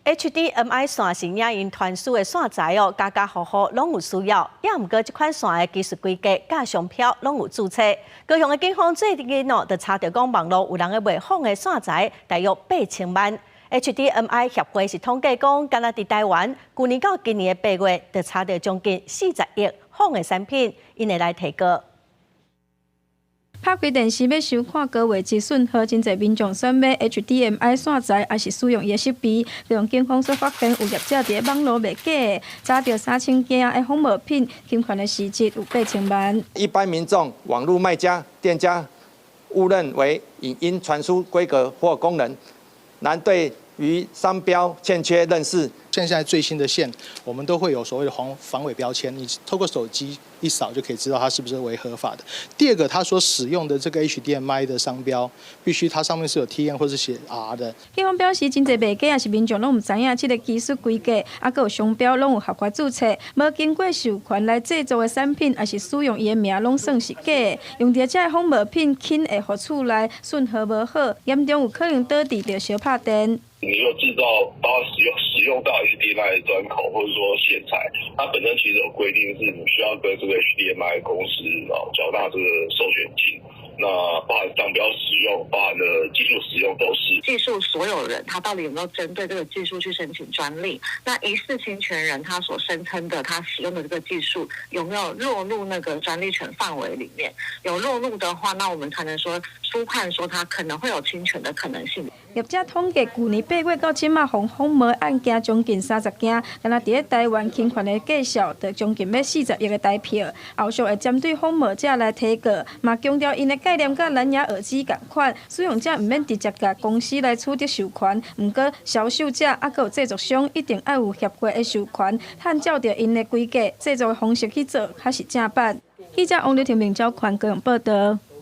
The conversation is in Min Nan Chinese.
HDMI 線是影音傳輸的線材哦，家家戶戶攏有需要。也毋過這款線的技術規格佮商標攏有註冊。高雄的警方最近哦，就查著講網路有人咧賣仿的線材，大約8000萬。HDMI 協會是統計講，干焦佇台灣，舊年到今年的8月，就查著將近40億仿的產品，𪜶會來提告。拍開電視欲收看高畫質訊號，真濟民眾選買 HDMI 線材，抑是使用伊的設備。高雄警方所發現有業者佇網路賣假的，查著3000件的仿冒品，侵權的市值有8000萬。一般民眾、網路賣家、店家誤認為影音傳輸規格或功能，難對於商標欠缺認識。現在最新的線，我們都會有所謂的防偽標籤，你透過手機一掃就可以知道它是不是為合法的。第二個，他所使用的這個 HDMI 的商標，必須它上面是有 TM 或是寫 R 的。警方表示，真濟賣假抑是民眾攏毋知影這个技術規格，抑閣有商標攏有合法註冊，無經過授權來製作的產品，抑是使用伊的名，攏算是假的。用著這个仿冒品，輕會予厝內訊號無好，嚴重有可能導致著燒拍電。你若製造、包括使用到 HDMI 的端口，或者說線材，它本身其實有規定，是你需要跟這個 HDMI 公司啊繳納這個授權金。那包含商標使用，包含的技術使用都是。技術所有人他到底有沒有針對這個技術去申請專利？那疑似侵權人他所聲稱的他使用的這個技術有沒有落入那個專利權範圍裡面？有落入的話，那我們才能說初判說他可能會有侵權的可能性。業者統計，舊年8月到這馬，予仿冒案件將近30件，干焦佇咧台灣侵權的價數，就將近欲40億的台票。後續會針對仿冒者來提告，嘛強調𪜶的概念佮藍牙耳機仝款，使用者毋免直接共公司來取得授權，毋過銷售者抑閣有製作商一定愛有協會的授權，按照著𪜶的規格製作的方式去做，較是正版。記者王劉婷、明昭寬高雄報導。